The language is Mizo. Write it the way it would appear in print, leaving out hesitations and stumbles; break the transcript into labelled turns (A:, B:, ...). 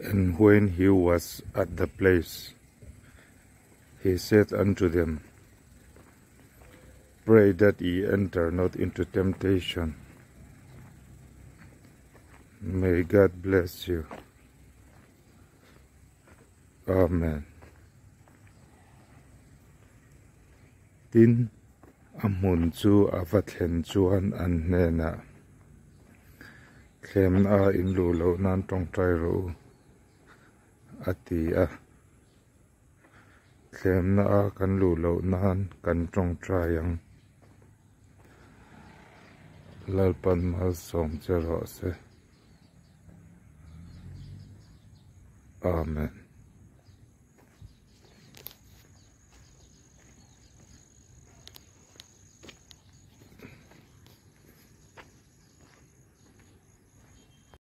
A: And when he was at the place, he said unto them, Pray that ye enter not into temptation. May God bless you. Amen. Tin, a hmun chu a va thlen chuan an hnenah, Thlemna a in luh loh nan tawngtai rawh u, a ti a. Thlemna a kan luh loh nan kan tawngtai ang. Lalpan malsawm che rawh se. Amen.